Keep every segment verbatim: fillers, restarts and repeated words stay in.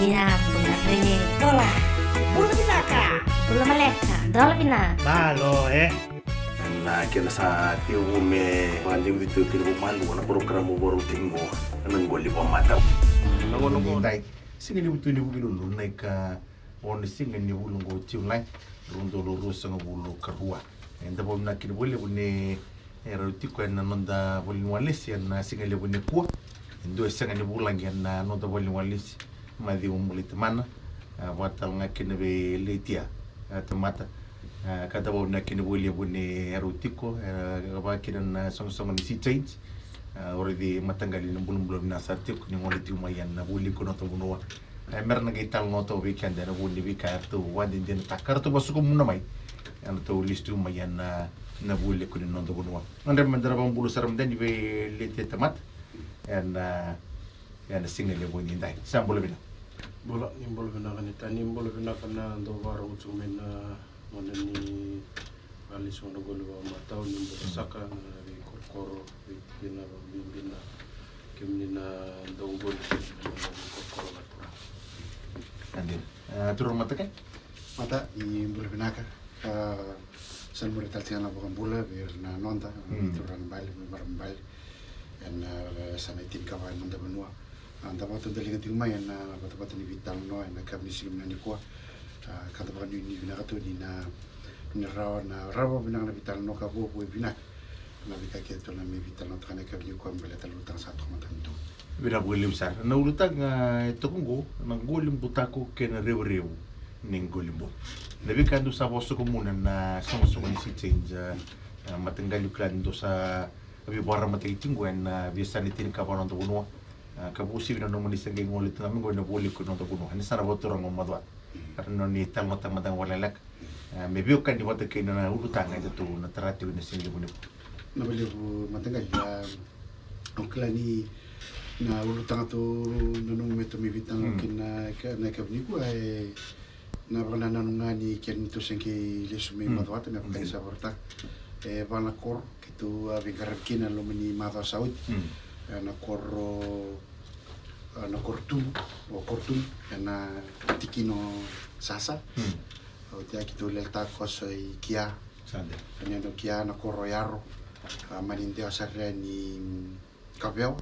Ia, bula re. Dola. Bula vinaka. Bula maleka. Dola vina. Malo, e. Na kena sa tevu me vakadeuci tu kina vakamalua na porokaramu vakarau tiko qo, na Qoli Vakamatau. Na gauna qo, dai, siga ni vutu ni Vukelulu, na ika ono siga ni vula qo o Julai, rua na udolu ruasagavulu ka rua. Eda vakavinavinaka kina vakalevu ni e rau tiko ena noda valeniwalesi ena siga levu nikua. E dua e sega ni vulagi ena noda valeniwalesi, Maciu Bulaitamana, a, vakatalega kina vei Laitia, a, Tamata. A, ka da vakavinavinaka kina vakalevu ni e rau tiko, e, vakakina na soqosoqo ni Sea Change. A, o raici mataqali na bulabula vinaka sara tiko ni gole tiko mai ena vualiku ni noda vanua. E, mera na qai talanoataka vei keda ena vuku ni veika eratou vakadinadinataka, ka ratou vakasokumuna mai ena nodratou lesu tu mai ena, na vualiku ni noda vanua. Gadreva meda na vakabula sara mada yani vei Laitia, Tamata, ena, ena siga levu edaidai. Sa bula vinaka. Bula, ni bula vinaka ni ta, ni bula vinaka na dau vakarorogo tiko mai na gauna ni a lesu na Qoli Vakamatau, ni bula saka na veikorokoro, veitikina, vakabibi na kemuni na dauqoli, na veikorokoro vakaturaga. Sa dina. A, turaga Mata, ke? Mata, ni bula vinaka. A, sa na muri tale tiko na vakabula vei ira na noda, mm, turaga bale, vei marama bale. Ena, a, sa na itinikava ena noda vanua. A, da vakatudaliga tiko mai ena vatavata ni veitalanoa ena yakavi ni siga vinaka nikua. A, ka da vakanuinui vinaka tu ni na, ni rawa, na rawa vinaka na veitalanoa ka vuavuai vinaka na veika kece tou na mai veitalanoataka ena yakavi nikua me baleta na ulutaga sa toka matanitu. Vinaka vakalevu sara. Na ulutaga e toka oqo, na Qoli Butako kei na revurevu ni Qoli Bogi. Na veika dou sa vakasokumuna na soqosoqo ni Sea Change, a, a, mataqali, au kila ni dou sa veivakararamataki tiko ena, a, veiyasana e tinikava ena noda vanua. A, ka vakauasivi na nomuni se qai gole tu ga mai qo ena vualiku ni noda vanua. Ena yasana vakaturaga o Macuata. Ka rawa ni talanoataka mada ga vakalekaleka. A, me veiwekani vata kei na ulutaga edatou na tara tiko ena siga levu nikua. Vinaka vakalevu mataqali, a, au kila ni na ulutaga tou nanuma me tou mai veitalanoa, mm, kina, ka, na yakavi nikua, e, na vakanananu ga ni kena ni tou se qai lesu mai, mm, Macuata, me vaka ni, mm, sa vakaraitaka. E va na koro keitou a veiqaravi kina ena loma ni macawa sa oti. Mm. E, na koro, e, na koro Tumu, o Korotumu, ena tikina o Sasa. Mm. Oti ya keitou lele takoso i Kia. Sa dina. Ena yadra o Kia, na koro o Yaro. A, mani dewa sara yani Kavewa,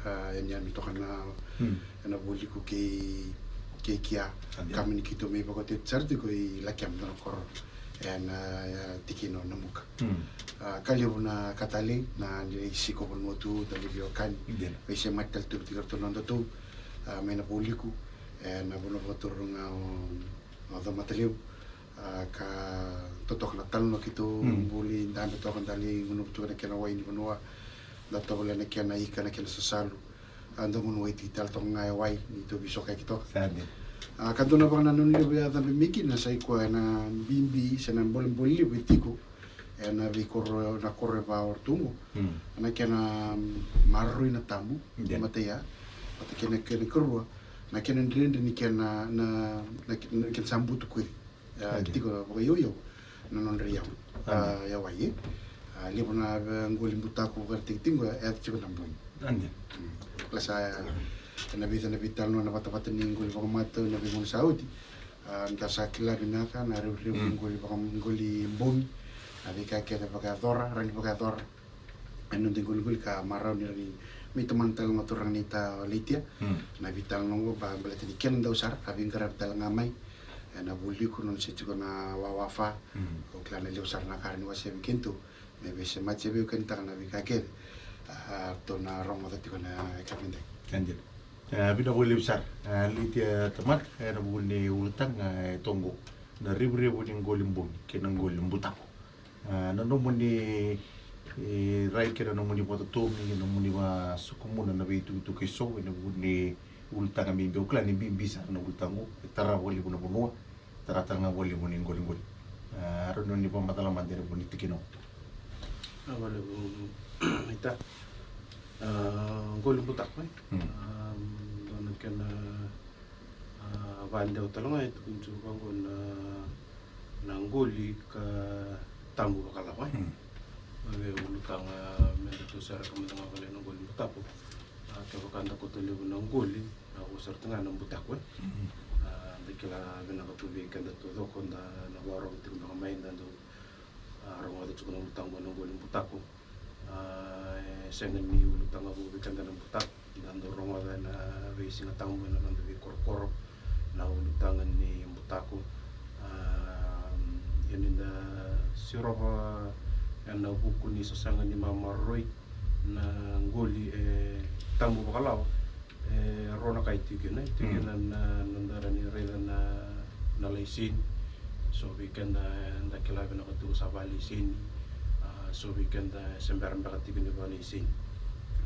a, ena yanuyanu toka na, hmm, ena vualiku kei, kei Kia. Sa dina. Ka mani keitou mai vakaotioti sara tiko i Lakeba, dua na koro ena, a, tikina o Namuka. Hmm. A, ka levu na ka talei, na ni lai siko vanua tu, talei veiwekani. Dina. Veisemati tale tu vei iratou na nodatou, a, mai na vualiku ena vanua vakaturaga o, o Comatalevu. A, ka totoka na talanoa keitou, mm, buli dabe toka, da lai gunuva tu na kena wai ni vanua, da tovolea na kena ika, na kena sasalu. A, da gunuva i tale toka ga e wai ni tou veisokaiki toka. Sa dina. A, ka dua na vakanananu levu e cabe mai kina sa i koya na bibi se na bolebole levu e tiko ena veikoro, na koro e va o ratou qo. Mm. Na kena, mm, maroroi na tabu, dina, matai ya. Vata kei na kena ikarua, na kena dredre ni kena, na, na, na kena sa butukoci. A, sa dina. Tiko vakaiyauyau na nodra iyau. Sa dina. A, yawai, e. A, levu na, e, qoli butako vakaraitaki tiko qo e yaco tiko na bogi. Sa dina. Mm. Kila sa, e, ena vica na veitalanoa, na vatavata ni qoli vakamatau ena veigauna sa oti. A, da sa kila vinaka na revurevu, mm, ni qoli vaka, qoli bogi. Na veika kece vakayacora, rawa ni vakayacora ena noda iqoliqoli ka marau ni rawa ni mai tomana tale ga, turaga naita Laitia, mm, na veitalanoa qo ba, baleta ni kena dau sara, a veiqaravi tale ga mai ena vualiku, nona se tiko na wawafa. Mm. Au kila na levu sara na ka rawa ni wasea vei kedatou me veisemati se veiwekanitaka na veika kece, a, ratou na rogoca tiko ena yakavi edai. Sa dina. E, vinaka vakalevu sara, e, Laitia, e, Tamata, ena vuku ni ulutaga, e, toka qo, na revurevu ni qoli bogi kei na qoli butako. A, na nomuni, e, rai kei na nomuni vakatotomi, na nomuni vakasokumuna na veitukutuku eso ena vuku ni ulutaga bibi, au kila ni bibi sara na ulutaga qo, e tara vakalevu na vanua, tara tale ga vakalevu na iqoliqoli. A, rawa ni vakamacala mada ena vuku ni tikina qo. A, vakalevu, ita. A, qoli butako, e? Mm. A, dua na kena, a, vakadewa tale ga e tukuni tiko vaqo na, na qoli ka tabu vakalawa, e? Mm. Vakaulutaga me datou sereka mada ga vakalawa na qoli butako. A, Kevaka da koto levu na qoli, a, au sara tu ga na butako, e. A, da kila vinaka tu vei keda taucoko da na vakarorogo tiko beka mai da dau, a, rogoca tiko na ulutaga na qoli butako. A, e sega ni ulutaga vou vei keda na butako. Da dau rogoca ena veisiga tabu ena noda veikorokoro na ulutaga ni butako. A, ia ni da sirova ena vuku ni sasaga ni mamaroroi na qoli e tabu vakalawa, e rua na ka e tiko kina, e tiko kina na, na noda rawa ni raica na, na laiseni. So vei keda da kila vinaka tiko sa vakalaiseni. A, so vei keda se bera beka tiko ni vakalaiseni.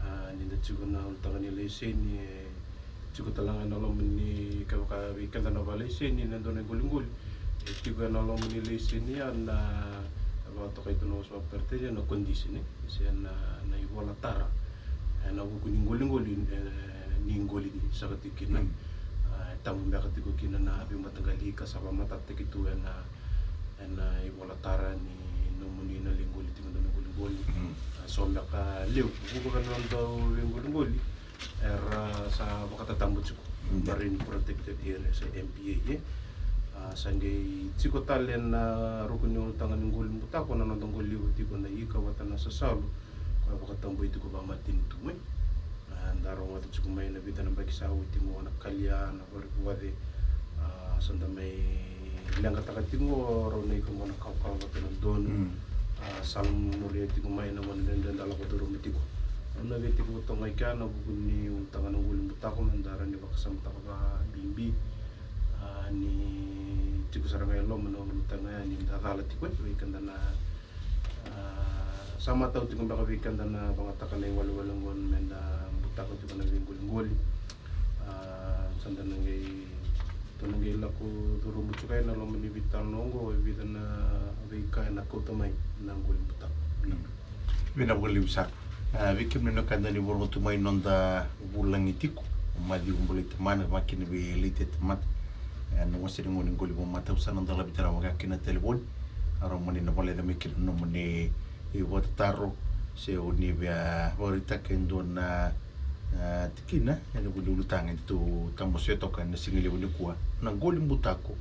A, ni da tiko na ulutaga ni laiseni, e tiko tale ga ena loma ni, kevaka vei keda na vakalaiseni na dua na iqoliqoli, e tiko ena loma ni laiseni ya na, e vakatokai tu na vosa vakaperitania na condition, e, se na, na ivola tara ena vuku ni qoliqoli, e, ni qoli ni saka tiko kina. Mm. A, e tabu beka tiko kina na veimataqali ika sa vakamatatataki tu ena, ena ivola tara ni nomuni na lai qoli tiko dua na iqoliqoli. Mm. A, so beka levu vuku vei na dau veiqoliqoli era sa vakatatabu tiko. Mm. Marine Protected Area, se M P A, e. A, sa qai tiko tale na ruku ni ulutaga ni qoli butako na noda qoli levu tiko na ika vata na sasalu, koya vakatabui tiko vakamatanitu, e. A, da rogoca tiko mai na vica na yabaki sa oti qo na kalia, na varivuace, a, sa da mai leqataka tiko qo rau na ika qo na kawakawa vata na donu. Mm. A, sa muria tiko mai na gauna dredre da lako curuma tiko. Au na via tekivu toka ga i kea ena vuku ni ulutaga na qoli butako me da rawa ni vakasamataka vakabibi. A, ni tiko sara ga e loma na ulutaga ya ni da cala tiko, e, vei keda na, a, sa matau tiko beka vei keda na vagataka na iwalewale qo me da butako tiko na veiqoliqoli. A, sa da na qai, tou na qai lako curuma tiko ena loma ni veitalanoa qo e vica na veika ena kauta mai na qoli butako. Mm. Vinaka vakalevu sara. A, vei kemuni na wekada ni vakarorogo tu mai noda vulagi tiko, Maciu Bulaitamana, vaka kina vei Laitia Tamata. E, na wase ni gauna ni qoli vakamatau sa na dolavi tale vaka kina na talevoni. A, rawa moni na vakayaco mai kina na nomuni ivakatataro se o ni via vakaraitaka e dua na, a, tikina ena vuku ni ulutaga eda tou tabosoi toka ena siga levu nikua, na qoli butako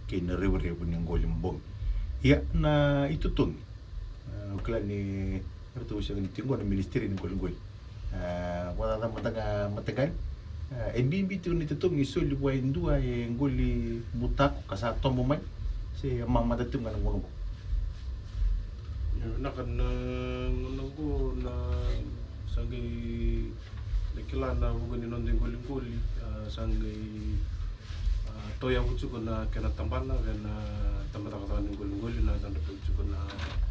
kei na revurevu ni qoli bogi. Ia na itotogi, a, au kila ni ratou sega ni tiko qo na ministry ni qoliqoli. A, vakacaca mada ga, mataqali. A, e bibi tiko na itotogi e soli vua e dua e qoli butako ka sa tobo mai, se mamata tiko ga na gauna qo? Ia, vinaka, na gauna qo na sa qai na kila na vuku ni noda iqoliqoli, a, sa qai, a, tauyavu tiko na kena tabana vei na tabacakacaka ni qoliqoli, na yadratou tiko na, a,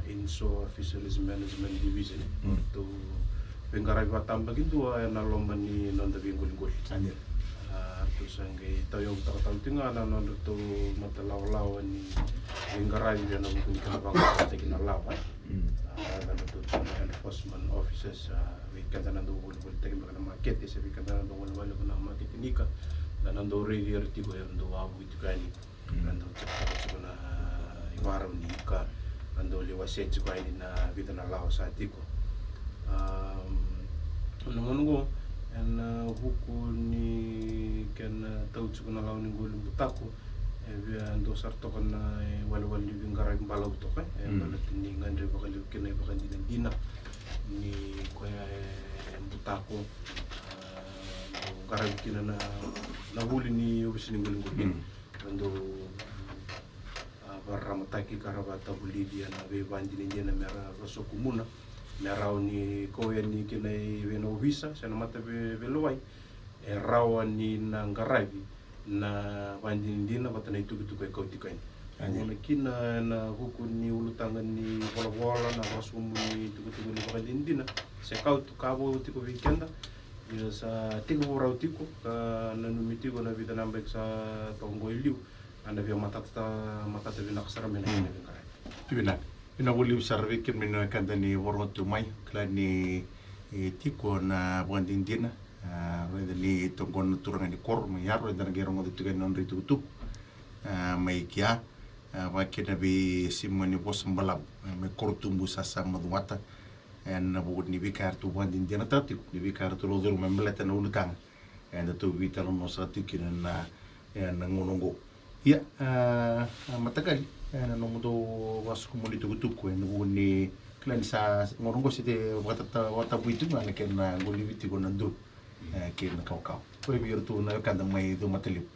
Inshore Fisheries Management Division. Mm. Ratou veiqaravi vakatabakidua ena loma ni noda veiqoliqoli. Sa dina. A, ratou sa qai tauyavutaka tale tiko ga na nodratou matalawalawa ni veiqaravi ena vuku ni kena vakayagataki na lawa. Mm. A, ratou tiko na enforcement officers, a, vei keda na dau volivolitaki beka na makete, se vei keda na dau volivolitaki na makete ni ika, da na dau raici ira tiko, era dau wavoki tiko yani. Mm. Ra dau check taka tiko na ivakarau ni ika, ra dau lai wasea tiko yani na vica na lawa sa tiko. Am, na gauna qo, ena vuku ni kena tau tiko na lawa ni qoli butako, e via dua sara toka na iwalewale ni veiqaravi balavu toka, e, mm, baleta ni gadrevi vakalevu kina ivakadinadina ni koya e butako, a, dau qaravi kina na, na vuli ni ovisa ni qoliqoli. Mm. Ra dau, a, vakararamataki ka ra vakatavulici ena veivakadinadina me ra, ra sokumuna, me rawa ni kau yani kina i vei na ovisa se na mataveilewai, e rawa ni na qaravi na vakadinadina vata na itukutuku e kau tiko yani. Io. Gauna kina ena vuku ni ulutaga ni volavola, na vakasobu ni tukutuku ni vakadinadina se kau tu ka vo tiko vei keda. Ia sa tekivu rawa tiko ka nanumi tiko na vica na yabaki sa toka qo i liu, a na via matata, matata vinaka sara mai na kena veiqaravi. Vinaka. Vinaka vakalevu sara vei kemuni na wekada ni vakarorogo tu mai, kila ni, e, tiko na vakadinadina, a, raica ni toqona na turaga ni koro mai Yaro, eda na qai rogoca tiko na nodra itukutuku, a, mai kea, a, vaka kina vei Simoni Vosabalavu, a, mai Korotubu, Sasa, Macuata, ena vuku ni veika eratou vakadinadinataka tiko, ni veika eratou lako curuma me baleta na ulutaga edatou veitalanoa saka tiko kina na, ena gauna oqo. Ia, a, a, Mataqali, ena nomudou vakasokomuni tukutuku ena vuku ni kila ni sa gauna oqo se te vakatata-, vakatabui tiko ga na kena qolivi tiko na dui, e, kei na kawakawa. Ko e vei iratou na wekada mai Caumatalevu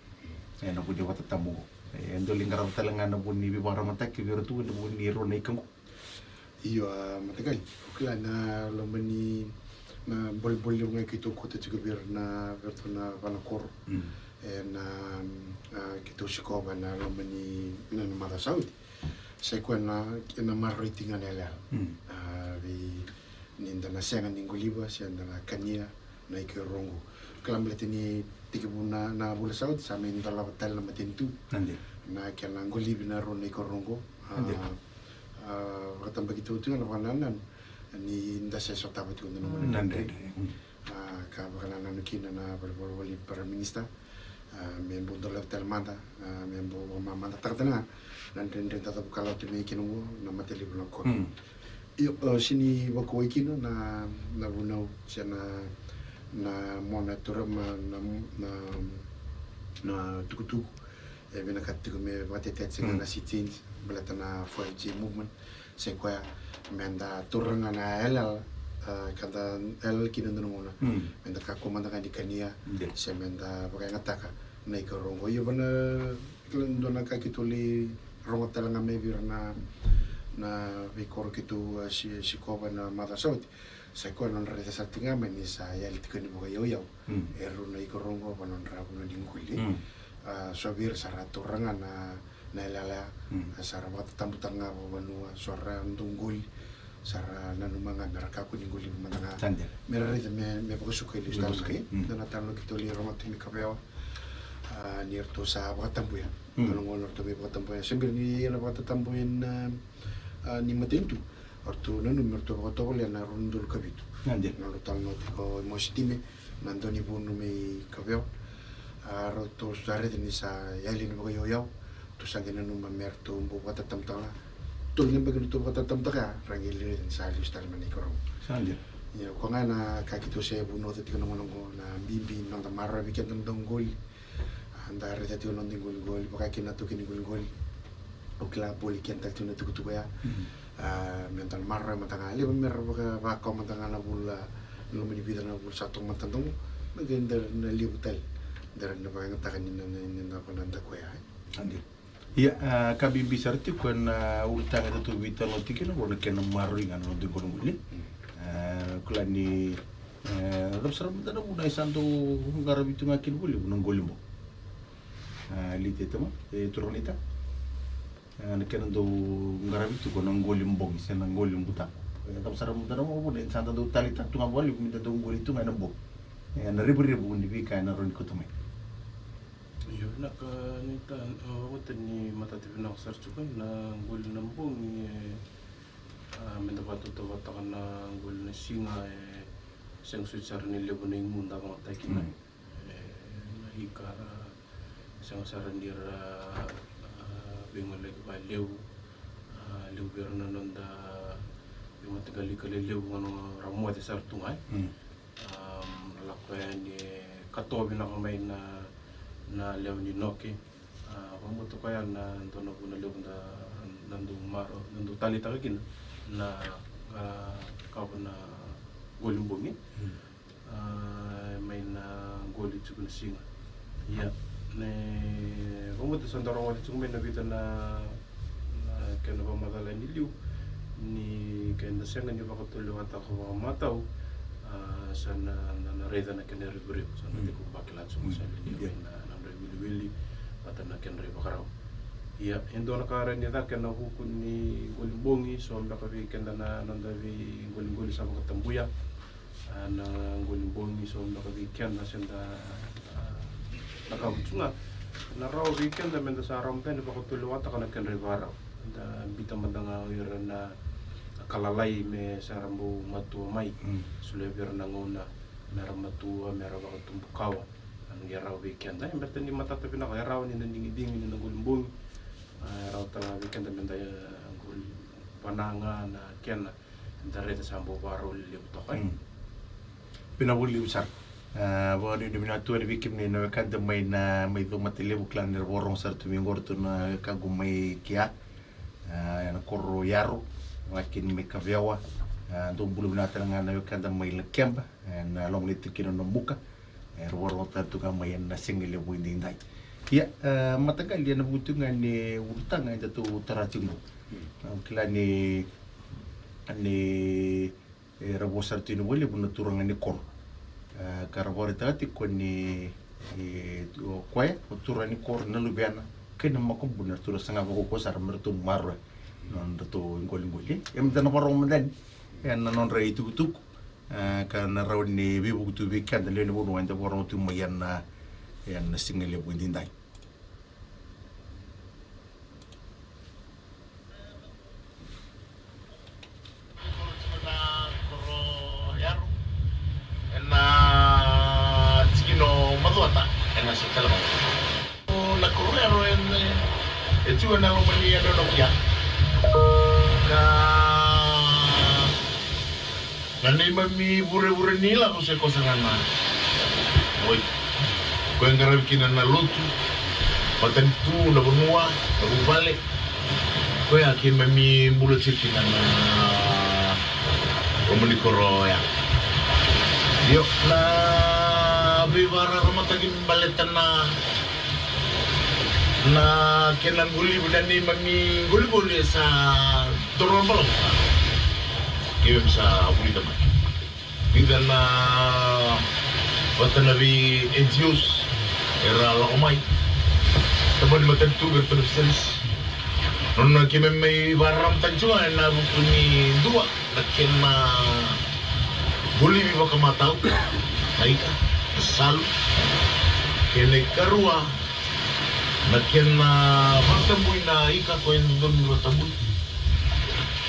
ena vuku ni vakatatabu oqo. E, dou lai qarava tale ga na vuku ni veivakararamataki vei iratou ena vuku ni rua na ika oqo. Io, a, Mataqali, o kila na loma ni, na bolebole levu ga keitou kauta tiko vei ira na, vei iratou na va na koro. Mm. E na, a, keitou sikova na loma ni, na, na macawa sa oti. Sa i koya na, na maroroi tiko ga na yalayala. Mm. A, vei, ni da na sega ni qoliva, se da na kania na ika e rua oqo. Kila baleta ni tekivu na, na vula sa oti, sa mai dolava tale na matanitu. Nade. Na kena qolivi na rua na ika e rua oqo. A, nade. A, vakatabakitaka tiko ga na vakanananu ni da se sotava tiko na nomu, mm, na dredre. Nade. Mm. A, ka vakanananu kina na valenivolavola ni Prime Minister. A, me bau dolava tale mada, a, me bau vakamamadataka tale ga na dredre da cavuka lako tu mai kina oqo na matalevu na koro. Mm. Io, e, sega ni vakauwai kina na, na vunau se na, na mona e taura mai na, na, na tukutuku e vinakata tiko me vakatetete, mm, na sea change, baleta na five G movement. Sa i koya me da taura ga na yalayala, e, ka da yalayala kina e dua na gauna. Mm. Me da kakua mada ga ni kania, nade, se me da vakayagataka na ika e rua oqo. Io, va na, kila, dua na ka keitou lai rogo tale ga mai vei ira na, na veikoro keitou, e, si-, sikova na macawa sa oti. Sa i koya na nodra raica sara tiko ga mai ni sa yali tiko ni vakayauyau. Mm. E rua na ika e rua oqo va na nodra vuna ni qoli. Mm. A, so vei ira sa ra taura ga na, na yalayala ya. Mm. A, sa ra vakatatabutaka ga vakavanua, so ra dau qoli, sa ra nanuma ga me ra kakua ni qolivi mada ga. Sa dina. Me ra raica me, me vakasuka e lesu tale mai. Mm. Dua na talanoa keitou lai rogoca tiko mai Kavewa. A, ni ratou sa vakatabuya. Mm. Dua na gauna ratou mai vakatabuya. Se bera ni ia na vakatatabu ena, a, ni matanitu. Ratou nanuma me ratou vakatovolea na rua na udolu ka vitu. Sa dina. Na nodratou talanoa tiko o Mositime, na daunivunu mai Kavewa. A, ratou sa raica ni sa yali na vakayauyau. Ratou sa qai nanuma me ratou bau vakatatamtaka. Tolu na yabaki ratou vakatatamtaka ya, ra qai lai raica ni sa lesu tale mai na ika e rua. Sa dina. Ia, o koya ga na ka keitou se vunauca tiko na gauna oqo, na bibi ni noda maroroi vei keda na dau qoli. A, da raica tiko na noda iqoliqoli, vaka kina na taukei ni qoliqoli. Au kila boli keda tale tiko na tukutuku ya. Mhm. A, me da na maroroya mada ga, levu me ra vaka, vakawa mada ga na vula, na loma ni vica na vula sa toka mada oqo. Me qai da na levu tale. Da na vakayagataka ni na, ni na, ni na vanua da koya. Ade. Ia, a, ka bibi sara tiko ena ulutaga e datou veitalanoa tiko kina, qo na kena maroroi ga na noda iqoliqoli. Mm. A, kila ni, e, cava sara mada na vuna e sa dau qaravi tu ga kina vakalevu na qoli bogi. A, Liti, e tama, e turaga naita. A, na kena dau qaravi tu qo na qoli bogi se na qoli butako. E, cava sara mada na vuna e sa dau taleitaka tu ga vakalevu me da dau qoli tu ga ena bogi. E, na revurevu ni veika ena rawa ni kauta mai. Io, vinaka naita, a, vata ni matata vinaka sara tiko na qoli na bogi, e, a, me da vakatautauvatataka na qoli na siga, e, sega soti sara ni levu na igu da vakayagataka kina. Mm. E, na ika ra sega sara ni ra, a, veigoleyaki vakalevu, a, levu vei ira na noda veimataqali ika lelevu ga na ra moce sara tu ga, e. Mm. Am, lako yani e katoa vinaka mai na, na lewe ni noke. A, vakabauta koya na dua na vuna levu da, na dau maro, na dau taleitaka kina na, a, kava na qoli bogi. Mm. A, mai na qoli tiko na siga. Ia, ne, vakabauta sa da rogoca tiko mai na vica na, na kena vakamacala ni liu, ni keda sega ni vakatulewataka vakamatau, a, sa na, na, na raica na kena revurevu, sa na, mm, tiko vakila tiko, mm, sa lelevu, ia, na, na nodra iwiliwili vata na kedra ivakarau. Ia, e dua na ka rawa ni caka ena vuku ni qoli bogi, so beka vei keda na noda veiqoliqoli sa vakatabuya. A, na qoli bogi so beka vei keda se da, a, na ka vutu ga. Na rawa vei keda me da sa rawa mada ni vakatulewataka na kedra ivakarau. Da biuta mada ga o ira na ka lalai me sa ra bau matua mai. Mm. Solia vei ira na gauna me ra matua, me ra vakatubu kawa. A, na qai rawa vei keda. E, baleta ni matata vinaka, e rawa ni na digidigi ni na qoli bogi. A, e rawa tale ga vei keda me da, e, qoli vana ga na kena Da raica sa bau vakarau lelevu toka. Mm. Vinaka vakalevu sara. A, vakanuinui vinaka tu yani vei kemuni na wekada mai na, mai Caumatalevu, kila ni ra vakarorogo sara tu mai qori tu na wekaqu mai kea. A, ena koro Yaro, vakakina mai Kavewa. A, dou bula vinaka tale ga na wekada mai Lakeba, ena loma ni tikina o Namuka. E, ra vakarorogo tale tu ga mai ena siga levu edaidai. Ia, e, mataqali ena vuku tu ga ni ulutaga edatou tara tiko. Mm. Au kila ni, ni, e, ra vosa sara tu yani vakalevu na turaga ni koro. E, ka ra vakaraitaka tiko ni, e, o koya, o turaga ni koro na luvena, kei na makubuna, ratou na saga vakaukauwa sara me ratou maroroya na nodratou iqoliqoli. E, meda na vakarorogo mada yani ena nodra itukutuku. A, ka na rawa ni veivuke tu vei keda na lewe ni vanua eda vakarorogo tu mai ena, ena siga levu edaidai. Ena tikina o Macuata, ena sitela mai. Na koro Yaro e, e tu ena loma ni yanoyano kia. Ka na neimami vurevure ni lavo se kosa ga na wai. Ko e qaravi kina na lotu, matanitu, na vanua, na vuvale. Koya keimami bula tiko kina na loma ni koro ya. Io, na veivakararamataki baleta na, na kena qolivi na neimami qoliqoli e sa doro na balavu. Keimami sa vulica mai. Vica na vata na vei N G Os era lako mai. Tabana ni matanitu vei iratou na fisheries. Nona keimami mai vakararamataki tiko ga ena vuku ni dua na kena qolivi vakamatau, na ika, na salu, kei na ikarua, na kena vakatabui na ika ko e dodonu ni vakatabui.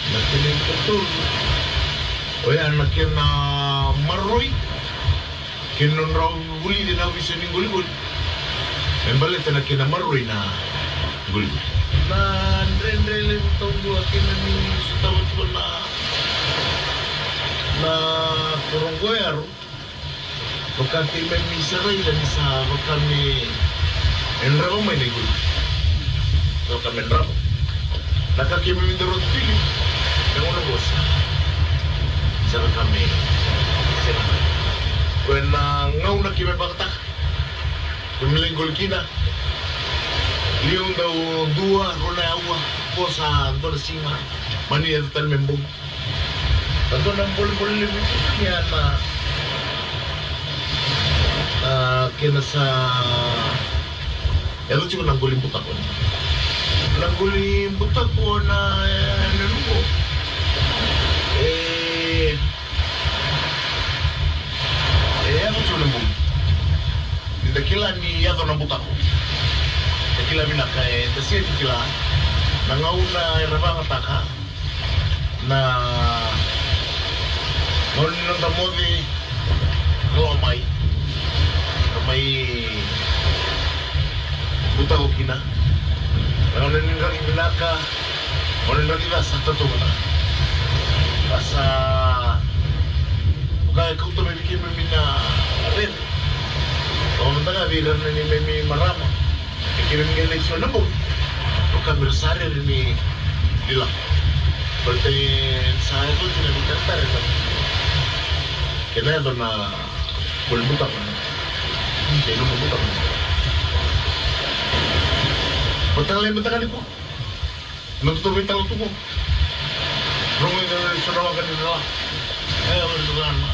Na kena ikatolu, oya na kena maroroi, kei na nodra vulici na ovisa ni qoliqoli. Me baleta na kena maroroi na qoliqoli. Na dredre levu taudua keimami sotava tiko na, na koro qo e Yaro. Vaka keimami sa raica ni sa vaka me drava mai na iqoliqoli. Vaka me drava. Na ka keimami daru tiko na gauna qo sa, sa vaka me sega. Ko e na gauna keimami vakataka, keimami lai qoli kina. Liu dau dua, rua na aua, qo sa dua na siga, mani yaco tale me bogi. Ka dua na bolebole levu tu ya na, a, kena sa yaco tiko na qoli butako. Na qoli butako na, e, na nuko. E, e yaco tiko na bogi. Ni da kila ni yaco na butako, da kila vinaka, e, da sega ni kila na gauna era vagataka. Na gauna ni noda moce, ka lako mai, ka mai butako kina. Na gauna ni draki vinaka, gauna ni draki ca sa tautauvata. Ka sa vaka e kauta mai vei keimami na rere. Vakamataka vei ira na neimami marama. E keirau qai lai tiko na bogi, vaka me ra sa rere ni, ni lako. Baleta ni sa yaco tiko na veitaratara na kena yaco na qoli butako. Kei na butako. Mataka lai, mataka nikua. Na totoka vei talo tuku. Rogo i na so na waka ni tala. E, o ri tala na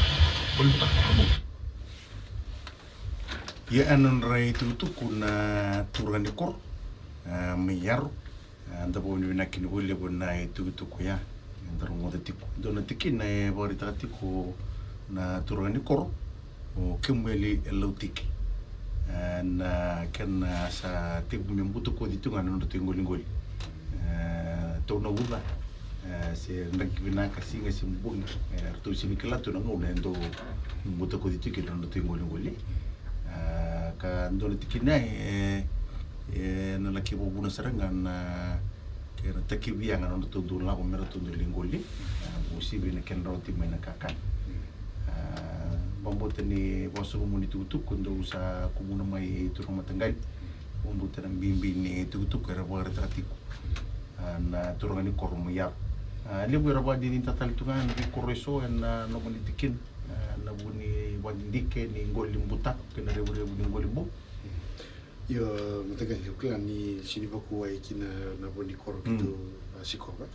qoli butako. Ia, e nodra itukutuku na turaga ni koro, a, mai Yaro. A, da vakavinavinaka kina vakalevu na itukutuku ya. Eda rogoca tiko. Dua na tikina e vakaraitaka tiko na turaga ni koro, o Kemueli e Lautiki. A, na kena sa tekivu me butakoci tu ga na nodratou iqoliqoli. A, tau na uca. E, se draki vinaka, siga se bogi, e, ratou sega ni kila tu na gauna e dau butakoci tu kina na nodratou iqoliqoli. E, ka dua na tikina, e, e na laki vakavuna sara ga na Era takivi yaga na nodratou dau lako me ratou dau lai qoli. A, uasivi na kena rawati mai na kakana. A, vakabauta ni vakasokumuni tukutuku dou sa kumuna mai turaga mataqali. Vakabauta na bibi ni tukutuku era vakaraitaka tiko. A, na turaga ni koro mai Yaro. A, levu era vakadinadinataka tale tu ga na veikoro eso ena nomuni tikina. A, na vu ni vakadidike ni qoli butako kei na revurevu ni qoli bou. Io, mataqali, au kila ni sini vakuwai kina na vo ni koro keitou a sikova.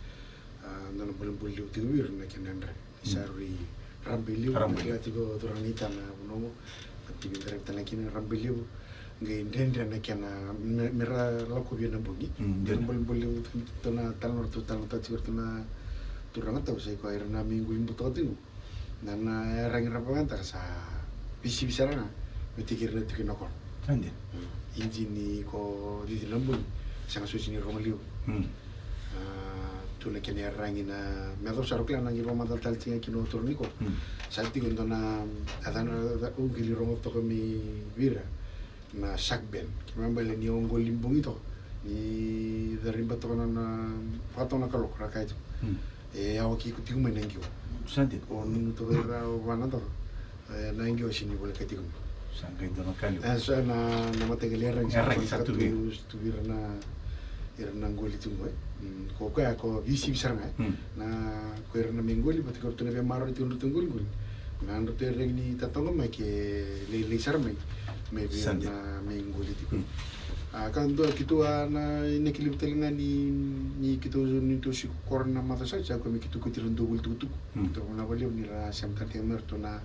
A, dua na bolebole levu tiko vei ira na kena yadra. Ni sa rui rabailevu, rabailevu. Kila tiko turaga ni tana vanua qo. Ka tiko dra tana kina rabailevu. Qai dredre na kena me, me ra lako via na bogi. Mm, dredre. Na bolebole levu tiko na talanoa ratou talanoataka tiko ratou na turaga tau sa i koya ira na mai qoli butako tiko. Na, na yaragi ra vakayagataka sa veisivi sara ga me tiki ira na tiko ina koro. Sa dina. Mm. Ijini ko cici na buli, sega soti ni rogo levu. Mm. A, tu na kena yaragi na me yacova sara o kila na qai vakamacala tale tiko ga kina o toro ni koro. Mm. Sa tiko dua na, a, yacana, a, au qai lai rogo toka mai vei ira. Na shark band. Kena ibalebale ni o qoli bogi toka. Ni cariba toka na, na, vakatoka na kaloko ra kaya tiko. Mm. E yawa kiko tiko mai na qiwa. Sa dina. O nunu toka ira o vana toka. E, na qiwa sini voleka tiko mai. Sa qai dua na ka levu. E, so na, na mataqali yaragi sa tu vei ira na, ira na qoli tiko mai. Mm, ko koya ko veisivi sara ga. Mm. Na ko ira na mai qoli vata ko ratou na veimaroroi tiko ratou qoliqoli. Na ratou yaragi ni tatoqa mai ke lailai sara mai. Mai vei ira na mai qoli tiko. Mm. A, ka dua keitou a na inaki levu tale ga ni, ni keitou ni tou siko koro na maca sa, sa koya me keitou kauti ira na dau voli tukutuku. Mm. Keitou na valevu ni ra sema tale tiko mai ratou na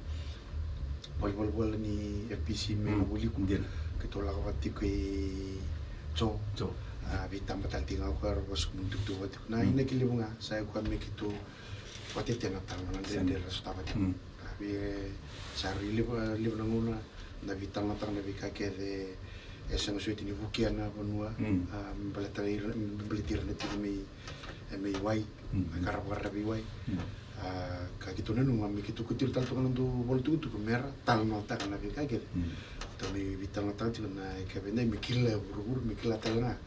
volivolavola ni F B C me na voliku. Dina. Keitou lako vata tiko i Jo. Jo. A, veitaba tale tiko ga o koya ra vosa muni tukutuku vata tiko. Na inaki levu ga sa i koya me keitou vakatetena tale na dredre ra sotava tiko. Mm. A, vei sa rui levu, levu na gauna na veitalanoataka na veika kece e sega soti ni vukea na vanua. Mm. A, me baleta ira, me baleti ira na tiko mai, e, mai wai. Mm. Me ka ra vakararavi i wai. Mm. A, ka keitou nanuma me keitou kauti ira tale toka na dau vola tukutuku me ra talanoataka na veika kece. Mm. Tou mai veitalanoataka tiko na ika vei dai me kila vuravura, me kila tale ga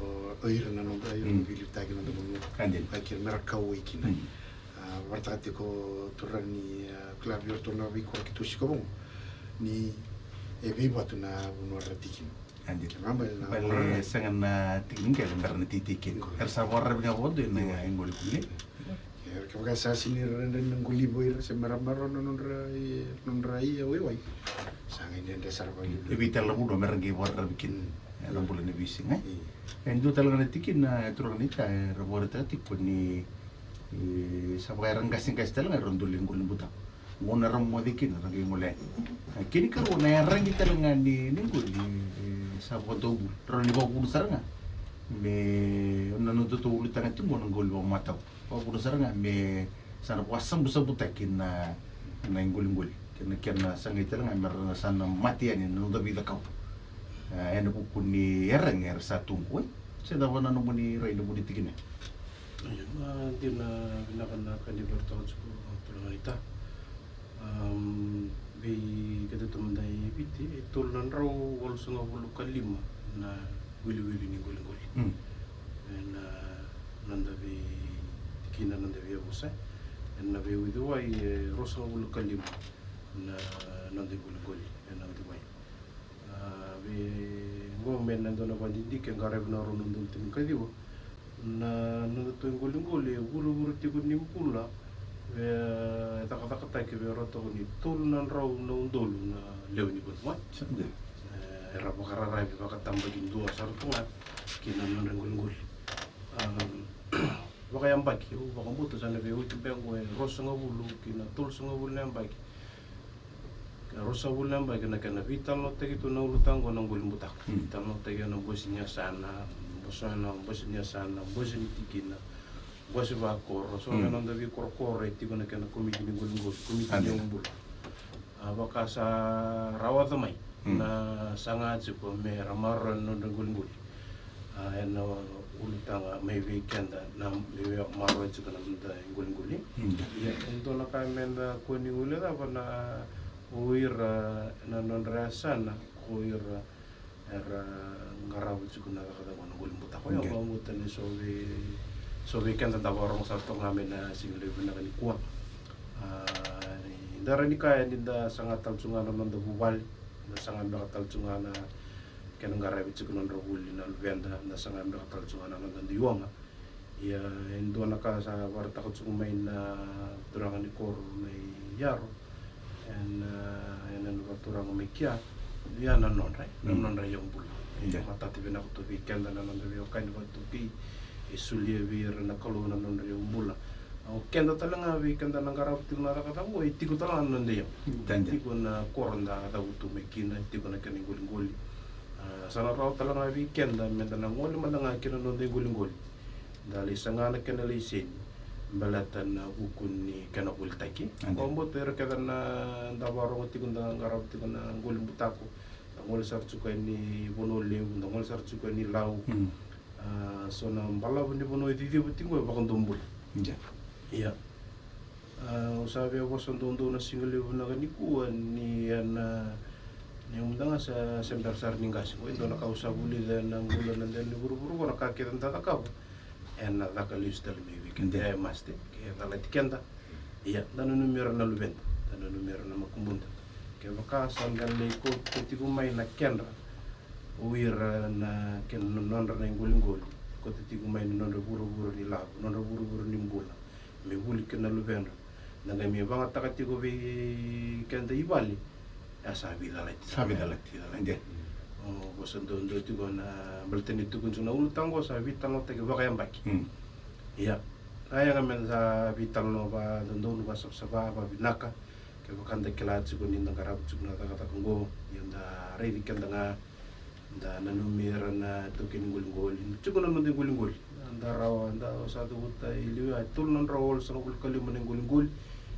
o, o ira na noda, ira na veiliutaki na noda vanua. Ka dina. Ka kila me ra kauwai kina. Mm. A, vakaraitaka tiko turaga ni, a, kila vei iratou na veikoro keitou sikova qo ni e veivatu na vanua ra tiki kina. Adi. Kena ibalebale na, bale sega na tiki ni qele me ra na teitei kina. Era sa vakararavi ga vakadua ena qoli kule. Era kevaka sa sini ra dredre na qoli vei ira se me ra maroroya na nodra, e, nodra ia waiwai. Sa qai dredre sara vakalevu. E vei tale na vanua me ra qai vakararavi kina. Mm. Ena bula ni veisiga. Mm. E dua tale ga na tikina, e, turaga naita, era vakaraitaka tiko ni, e, sa vaka era qaseqase tale ga era dau lai qoli butako. Gauna ra moce kina ra qai gole yani. A, kena ikarua na yaragi tale ga ni, ni qoli, e, sa vakatauvulu. Rawa ni vakavuna sara ga me na nodatou ulutaga tiko na qoli vakamatau. Vakavuna sara ga me sa na vakasabusabutaki na, na iqoliqoli. Kei na kena sagai tale ga me ra sa na mate yani na noda veicakau. A, ena vuku ni yaragi era sa tu qo, e. Se cava na nomuni rai, nomuni tikina? Io, a, dina vinaka na ka ni vakaraitaka tiko, turaga naita. Am, vei keda tu mada i Viti, e tolu na drau walusagavulu ka lima na wiliwili ni qoliqoli. Mm. Ena noda veitikina, noda veiyavusa. Ena veiuciwai, e ruasagavulu ka lima na noda iqoliqoli ena uciwai. A, vei qo me na dua na vakadidike, qaravi na rua na udolu tinikaciwa. Na nodatou iqoliqoli e vurevure tiko ni bula, e cakacakataki vei ira toka ni tolu na drau na udolu na lewe ni vanua. Sa dina. E, era vakararavi vakatabakidua sara tu ga ki na nodra iqoliqoli. A, vakayabaki, au vakabauta sa na veioti beka qo e ruasagavulu ki na tolusagavulu na yabaki. Ruasagavulu na yabaki na kena veitalanoataki tu na ulutaga qo na qoli butako. Mm. Talanoataki ena bose ni yasana, bose na, bose ni yasana, bose ni tikina, bose vakoro. So na noda veikorokoro e tiko na kena komiti ni qoliqoli, komiti ni yaubula. A, vaka sa rawa ca mai na saga tiko me ra maroroya na nodra iqoliqoli. A, ena ulutaga mai vei keda na, me vei maroroi tiko na noda iqoliqoli. Mm. Ia, e dua na ka me da kua ni guilecava na o ira na nodra yasana, ko ira Era qarava tiko na cakacaka na qoli butako. Ia, okay. Au vakabauta ni so vei, so vei keda da vakarorogo sara toka ga mai na siga levu vinaka nikua. A, ni da rawa ni kaya ni da saga tale tu ga na noda vuvale, da saga beka tale tu ga na kena qaravi tiko na nodra vuli na luveda, da saga beka tale tu ga na noda dui oga. Ia, e dua na ka sa vakaraitaka tiko mai na turaga ni koro mai Yaro, ena, ena vakaturaga mai Kia, ia na nodra, e, na, mm, nodra iyaubula. E, yeah, matata vinaka tu vei keda na noda veiwekani vakatokai, e solia vei ira na Kalou na nodra iyaubula. O keda tale ga vei keda na qarava tiko na cakacaka oqo, e tiko tale ga na noda iyau. Dede. Tiko na koro da cavutu mai kina, tiko na kena iqoliqoli. A, sa na rawa tale ga vei keda meda na gole mada ga kina noda iqoliqoli. Da lai saga na kena laiseni baleta na vuku ni kena volitaki. Ade. Vakabauta ira kece na da vakarorogo tiko, da qarava tiko na qoli butako, da gole sara tiko yani Vanua Levu, da gole sara tiko yani Lau. Mm. A, so na balavu ni vanua e ciciva tiko e vakadomobula. Ade. Ia. A, au sa via vosa doudou na siga levu vinaka nikua ni ena, ni muda ga sa, se bera sara ni qase. Oi, dua na ka au sa vulica ena bula na dela ni vuravura, na ka kece da cakava ena caka lesu tale mai vei keda. Ade. E must, ke calati keda. Ia, da nanumi ira na luveda, da nanumi ira na makubuda. Kevaka sa da lai kauta tiko mai na kedra o ira na kena nodra na iqoliqoli, kauta tiko mai na nodra vuravura ni lavo, nodra vuravura ni bula, me vuli kina na luvedra, na qai me vagataka tiko vei keda i vale, e sa veicalati. Sa veicalati. Veicalati. Ade. O, vosa doudou tiko na baleta ni tukuni tiko na ulutaga oqo sa veitalanoataki vakayabaki. Mm. Ia, na yaga me da sa veitalanoa vakadodonu, vakasavasava, vakavinaka. Kevaka da kila tiko ni da qarava tiko na cakacaka oqo, ia da raici keda ga, da nanumi ira na taukei ni qoliqoli. Tiko na noda iqoliqoli. Da rawa, da sa cavuta e liu ya, e tolu na drau walusagavulu ka lima na iqoliqoli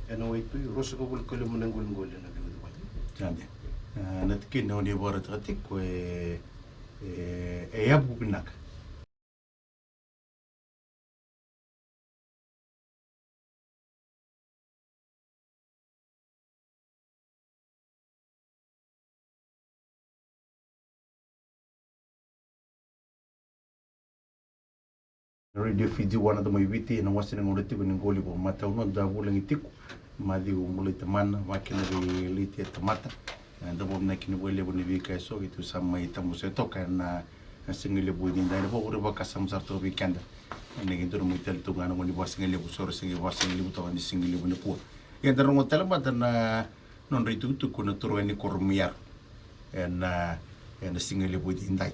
ena waitui, ruasagavulu ka lima na iqoliqoli ena veiuciwai. Sa dina. A, na tikina o ni vakaraitaka tiko e, e, e yavu vinaka. Radio Fiji One, na domo i Viti, ena wase ni gauna tiko ni qoli vakamatau, noda vulagi tiko Maciu Bulaitamana, vakakina vei Liti e tamata. E, da vakavinavinaka vakalevu ni veika eso keitou sa mai tamusuka toka ena, na siga levu edaidai, ena vakavure vakasama sara toka vei keda. Ena qai dua na mai tale tu ga na gauna ni vakasigalevu, so ra siga vakasigalevu toka ni siga levu nikua. Ia da rogo tale mada na nodra itukutuku na turaga ni koro mai Yaro ena, ena siga levu edaidai.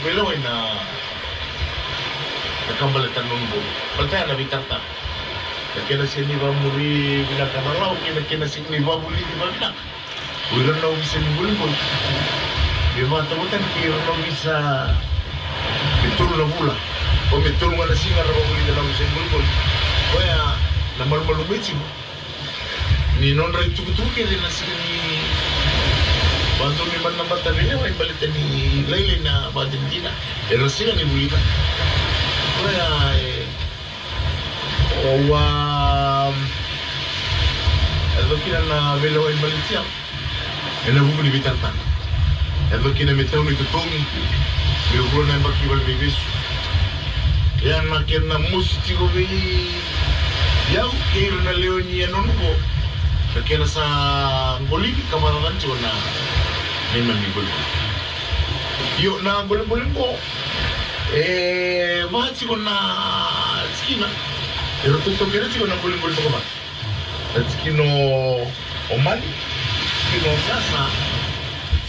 Veilewai na, na ka baleta na noqu bula. Baleta ya na veitaratara. Na kena sega ni vakamuri vinaka na lawa kei na kena sega ni vakavulici vakavinaka o ira na ovisa ni qoliqoli. Me vakatauvatani kei ira na ovisa me tolu na vula, o me tolu ga na siga ra vakavulica na ovisa ni qoliqoli. Koya na malumalumu e tiko. Ni nodra itukutuku kece na sega ni vakadonui mada na bata veilewai baleta ni lailai na vakadinadina era sega ni vulica. Koya e, au a yaco kina na veilewai baleti au. Ena vuku ni veitaratara. Yaco kina me tau na itotogi, me rua na yabaki valeniveivesu. Ia na kena mosi tiko vei au kei ira na lewe ni yanuyanu qo, na kena sa qolivi ka vakacacani tiko na neimami qoliqoli. Io, na qoliqoli qo e vaka tiko na tikina, e ratou taukena tiko na qoliqoli toka vata. Na tikina o Mali, tikina o Sasa,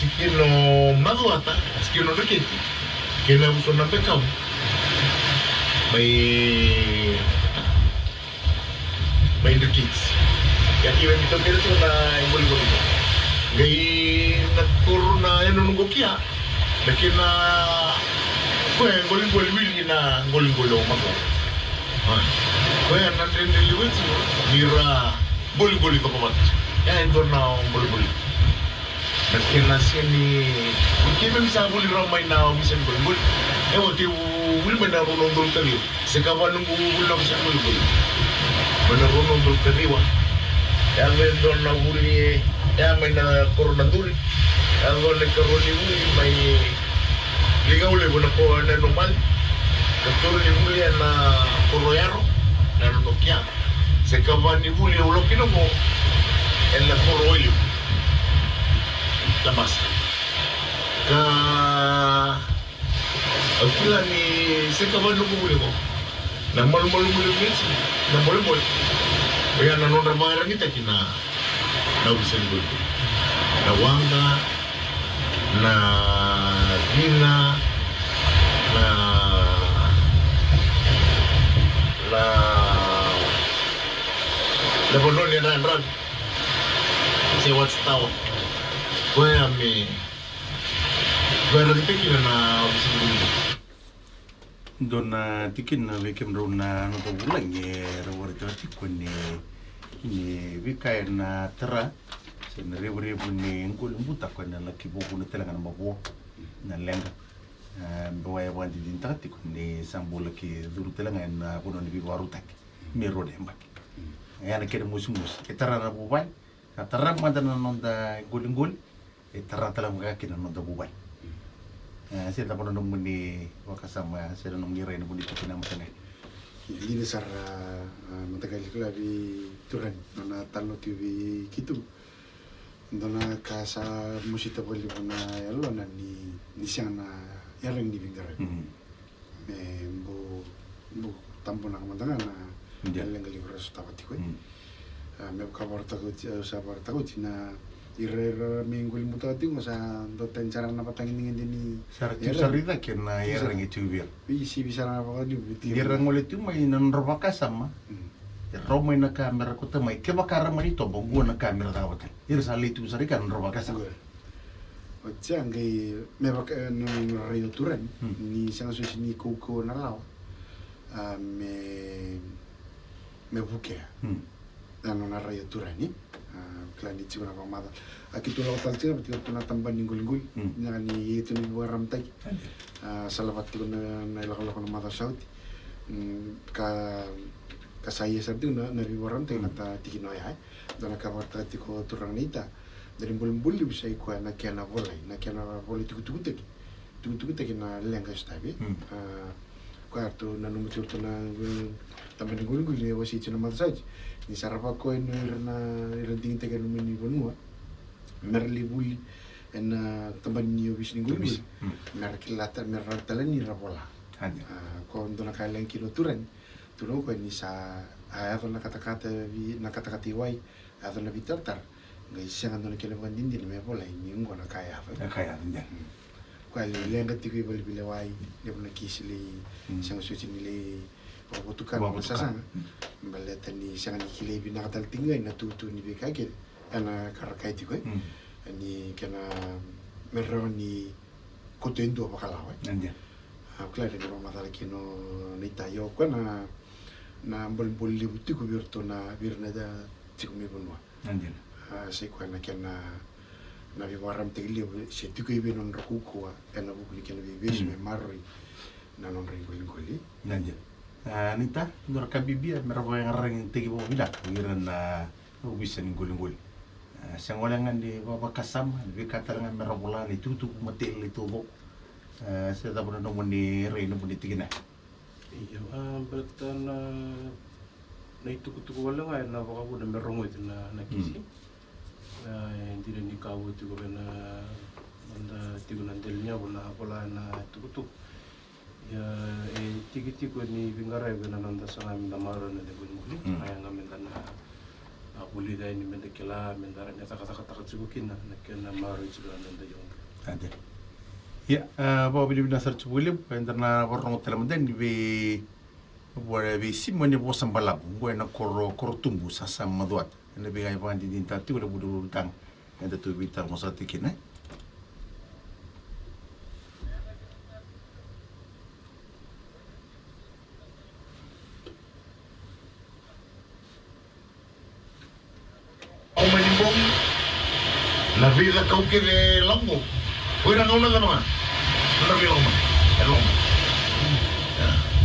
tikina o Macuata, tikina o Dreketi, kei na yavusa o Nabekavu mai, mai Dreketi. Ia keimami taukena tiko na iqoliqoli. Qai na koro na yanuyanu qo kia, na kena, koya e qoliqoli wili na qoliqoli o Macuata. A, koya na dredre levu e tiko ni ra qoliqoli coko vata. Ya e dua na qoliqoli. Na kena sega ni, ni keimami sa vuli rawa mai na ovisa ni qoliqoli. E oti Vuli mai na rua na udolu ka ciwa. Se ka va noqu vuli na vasa vuli vuli. Mai na rua na udolu ka ciwa. Yaco e dua na vuli e, ya mai na koro na duri. Yaco na karua ni vuli mai Ligaulevu na ko na nomali. Katolu ni vuli ena koro Yaro, na nokia. Se ka va ni vuli e uloki noqo ena koro Wailevu. Labasa. Ka Au kila ni se ka va noqu vuli qo. Na malumalumu levu ni timi, na bolebole. Oya na nodra vakairagitaki na, na ovisa ni qoliqoli. Na waqa, na cina, na, na, na vanua ni yadrayadravi. Se watch tower. Koya me Vakayadrati kina na ovisa ni qoliqoli. Dua na tikina vei kemudrau na noda vulagi e ra vakaraitaka tiko ni, ni veika ena tara se na revurevu ni qoli butako ena laki vakavuna tale ga na mavoa, na leqa. E, bau e vakadinadinataka tiko ni sa bau laki curu tale ga ena vanua ni veivakarautaki me rua na yabaki. E, na kena mosimosi e tara na vuvale, na tara mada na noda qoliqoli. E tara tale ga kina na noda vuvale. E, se cava na nomuni vakasama, se na nomuni rai, na nomuni tikina mataqali? Ia, dina sara, a, mataqali, kila vei turaga na nona talanoa tiko vei keitou. Dua na ka sa mosita vakalevu na yalona ni, ni sega na iyaragi ni veiqaravi. Mm. Me bau, bau tabonaka mada ga na leqa levu era sotava tiko, e. Mm. A, me vaka vakaraitaka oti, au sa vakaraitaka oti na ira, ira me qoli butako tiko sa dua tani sara na vatagedegede ni. Sa ra tiko sara i cake na iyaragi e tiko vei ira. Veisivi sara ga vakalevu vei ira. Ni ra gole tu mai na nodra vakasama. Mm. E rawa mai na ka me ra kauta mai, kevaka ra mani tobo, qo na ka me ra cakava tale. Ira sa lai tu sara i ke na nodra vakasama. Oti ya qai me vaka, e, na, na rai o turaga, mm, ni sega soti ni kaukauwa na lawa, a, me, me vukea, mm, na nona rai o turaga. A, kila ni tiko na vakamacala. A, keitou lako tale tiko, tiko tu na tabana ni qoliqoli. Mm. Ni, ni, e tu ni vakaramataki. A, salavata tiko na, na ilakolako na macawa sa oti. Mm, ka, ka sa ia sara tiko na, na veivakararamataki na, mm, ta tikina oya, e. Dua na ka vakaraitaka tiko turaga naita. Dua na bolebole levu sa i koya na kena volai, na kena volai tukutukutaki. Tukutukutaki na leqa e sotavi. Mm. A, koya ratou nanuma tiko ratou na, mm, tabana ni qoliqoli ni wasei tiko na macawa sa oti. Ni sa ra vakoya na ira na, ira digitaki ena nomuni vanua. Me ra lai vuli ena tabana ni ovisa ni qoliqoli. Ovisa. Mm. Me ra kila tale, me ra rawa tale ni ra vola. Adi. A, ko dua na ka e leqa kina o turaga. Tukuna o koya ni sa, a, yaco na katakata vei, na katakata i wai, a, yaco na veitaratara. Qai sega dua na kena vakadinadina me volai ni oqo na ka e yaco. Na ka e yaco, adi. Mm. Koya e leqa tiko i valeniveilewai, levu na kisi lai, mm, sega soti ni lai vakavotukana, vakavotukana, na sasaga. Mm. Baleta ni sega ni kilai vinaka tale tiko ga na tutu ni veika kece. Ena ka ra kaya tiko, e. Mm. Ni kena me rawa ni koto e dua vakalawa, e. Adi. A, kila ni vakamacala kina o naita, io, koya na, na bolebole levu tiko vei iratou na, vei ira na tiko mai vanua. Adi. A, sa i koya na kena, na veivakararamataki levu se tiko i vei na nodra kaukauwa ena vuku ni kena veivesu, mm, me maroroi na nodra iqoliqoli. Adi. A, naita, dua na ka bibi me ra vakayadrayadrataki vakavinaka o ira na ovisa ni qoliqoli. A, sega wale ga ni vakavakasama, ni veika tale ga me ra vola, na itukutuku matailalai taucoko. A, se cava na nomuni rai, nomuni tikina? Io, a, baleta na, na itukutuku wale ga ena vakavuna me rogoci na, na kisi. Mm. A, e dina ni ka oti ko vei na, na tiko na delaniyavu na vola na itukutuku. Ia, e tiki tiko ni veiqaravi ena noda saga meda maroroi na noda iqoliqoli. Mm. A, yaga meda na, a, vulica yani meda kila, meda rawa ni cakacakataka tiko kina na kena maroroi tiko na noda iqoliqoli. Ade. Ia, a, vakavinavinaka sara tiko vakalevu, eda na vakarorogo tale mada yani vei, vua, vei Simone Vosabalavu, qo ena koro, Korotubu, Sasa, Macuata. Ena veiga e vakadinadinataka tiko na vuli ulutaga. Eda tou veitalanoataka kina. Au mai ni bogi na veicakau kece e lako qo. O ira gauna cava ga na veilako mai. E lako mai.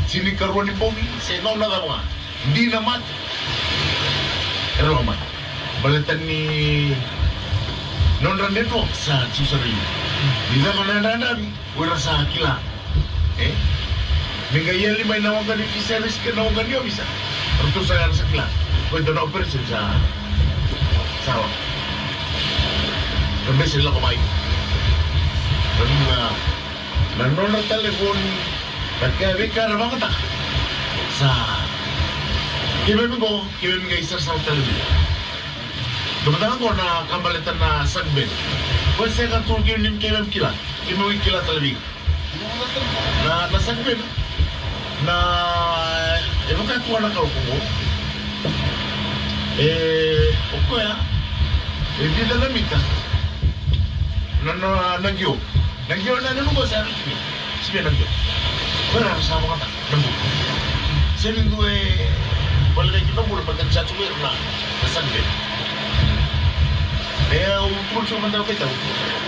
Sini karua ni bogi se gauna cava ga, dina mate. Era lako mai baleta ni nodra network sa tu sara i liu. Ni caka na yadrayadravi, o ira sa kila. E? Me qai yali mai na waqa ni fisheries kei na waqa ni ovisa. Ratou sa, era sa kila. Ko e dua na operation sa, sa lako. Ka bese lako mai. Ka vinaka na nodra talevoni, na ka, veika era vakayagataka. Sa keimami qo, keimami qai sarasara tale vei. Dua mada ga qo na ka baleta na Shark Band. Ko e sega tu keimami, keimami kila, keimami kila tale vei. Na, na Shark Band, na, e vaka tu na ka o koqo. E, o koya e vica na mita. Na, na, na qio. Na qio na, na nuqo sa vica. Sivia na qio. Ko era sa vakataka na bula. Seni dua e vale kai kina bula, baleta ni sa tu vei ira na, na Shark Band. Na ya, au tukuna tiko mada vei keitou.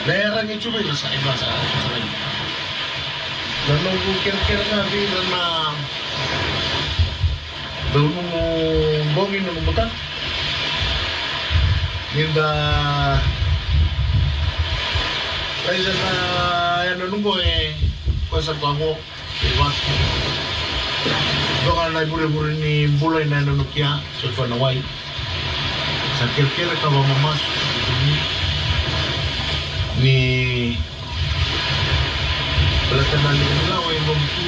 Na yaragi tu vei ira sa, ira sa, sa, sa. Na noqu kerekere ga vei ira na dau nomu bogi, nomu butako. Ni da raica na yanuyanu qo e, ko sa koya qo e vaka. Dua ga na ivurevure ni bula ena yanuyanu kea, so tu na wai. Sa kerekere ka vakamamasu. Ni baleta na levu ni lawa e domo tu.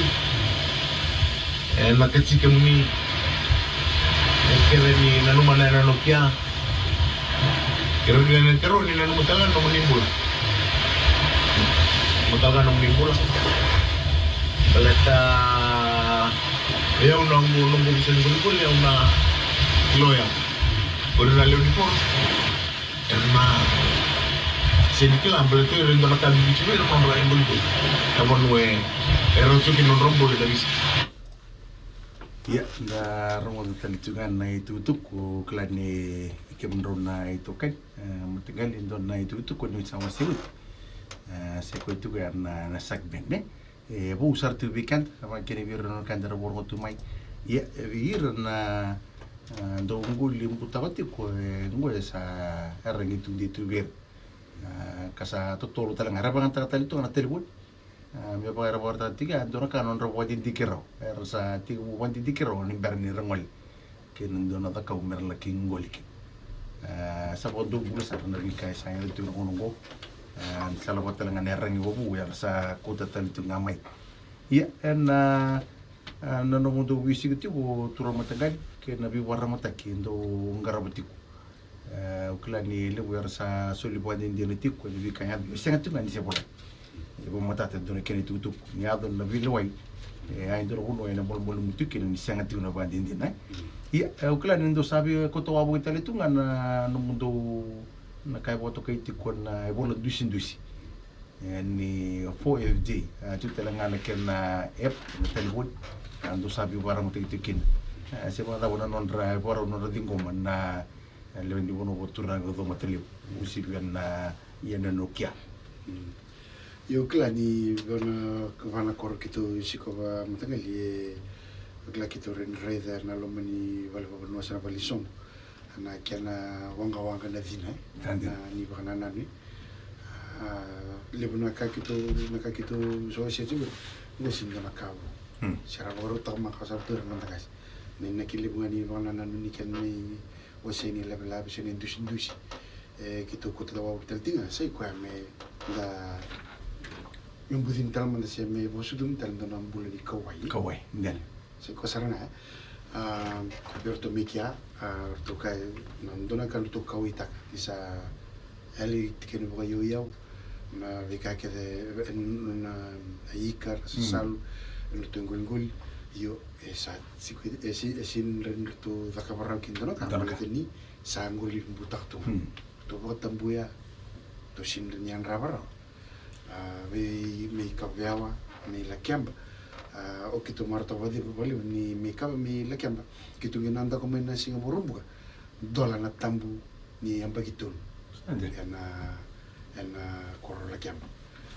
E na kaci kemuni. E kere ni nanuma na yanuyanu kea. Kere ni nanuma, kere ni nanuma tale ga na nomuni bula. Nanuma tale ga na nomuni bula. Baleta o yau na noqu, noqu visa ni qoliqoli, o yau na loya. O ira na lewe ni koro era na sega ni kila baleta o ira e dua na ka bibi tu vei ira na nodra iqoliqoli. Na vanua e rau tu kina nodra bula na visa. Ia, da rogoca tale tu ga na itukutuku, kila ni kemudrau na itokani, e, mataqali, dua na itukutuku ni sa wasei oti. E, se koya tu ga na, na Shark Band, ne? E vou sara tu vei keda, a vaka kina vei ira na ka era vou rogo tu mai. Ia, e vei ira na, a, dau qoli butako tiko, e, qo e sa yaragi tu dei tu vei ira. A, ka sa totolo tale ga, era vakayagataka tale tu ga na talevoni. A, me vaka era vakaraitaka tiko, a, dua na ka nodra vakadidike rawa. Era sa tiko vakadidike rawa ni bera ni ra gole. Kei na dua na cakau me ra laki qoli kina. A, sa vakadua bula sara na veika e sa yaco tiko na gauna oqo. A, ni sa lako tale ga na yaragi vou era sa kauta tale tiko ga mai. Ia, ena, a, na nomudou veisiko tiko turaga mataqali kei na veivakararamataki dou qarava tiko. E, au kila ni levu era sa soli vakadinadina tiko ena veika yaco, e sega tiko ga ni se volai. E vakamatata e dua na kena itukutuku ni yaco na veilewai. E, e dua na vanua ena malumalumu tiko kina ni sega tiko na vakadinadina, e. Ia, e, au kila ni dou sa via kauta wavoki tale tu ga na nomudou, na ka e vakatokai tiko na ivola dusidusi. E, ni four F J, e, tu tale ga na kena app na talevoni. E, dou sa via vakararamataki tiko kina. E, se vakacava na nodra, e, vakarau nodra ciqoma na, e, lewe ni vanua vakaturaga o Comatalevu, uasivi ena, e, ena Nokia. Mm. Io, au kila ni vaka na, vaka na koro keitou sikova mataqali, e, au kila keitou raica ena loma ni vale vakavanua se na vale ni soqo. Na kena waqawaqa na cina, e? Sa dina. Na ni vakanananu, e? A, levu na ka keitou, na ka keitou sa wasea tiko, qo sega ni dua na ka vou. Hmm. Se ra vakarautaka makawa sara tu ira na mada qase. Na inaki levu ga ni vakanananu ni kena mai wasei ni lavelave se na idusidusi. E, keitou kauta wavoki tale tiko ga, sa i koya me da, me bucini tale mada se me vakasucumi tale dua na bula ni kauwai. Kauwai, dina. Sa i koya sara ga, e. A, vei ratou mai kea, a, ratou kaya na dua na ka ratou kauwaitaka ni sa yali tiko ni vakaiyauyau na veika kece, e, na, na ika, na sasalu, e ratou iqoliqoli. Io, e sa sega, e sega, e sega ni ratou cakava rawa kina dua na ka, dua na ka, baleta ni sa qoli butako tu. Hmm. Ratou vakatabuya, ratou sega ni yadrava rawa. A, vei, mai Kaveawa, mai Lakeba. A, o keitou marautaka vakalevu ni mai Kaveawa, mai Lakeba, keitou qai nadaka mai na siga Vakaraubuka, dola na tabu ni yabaki tolu. Sa dina. Ena, ena koro Lakeba.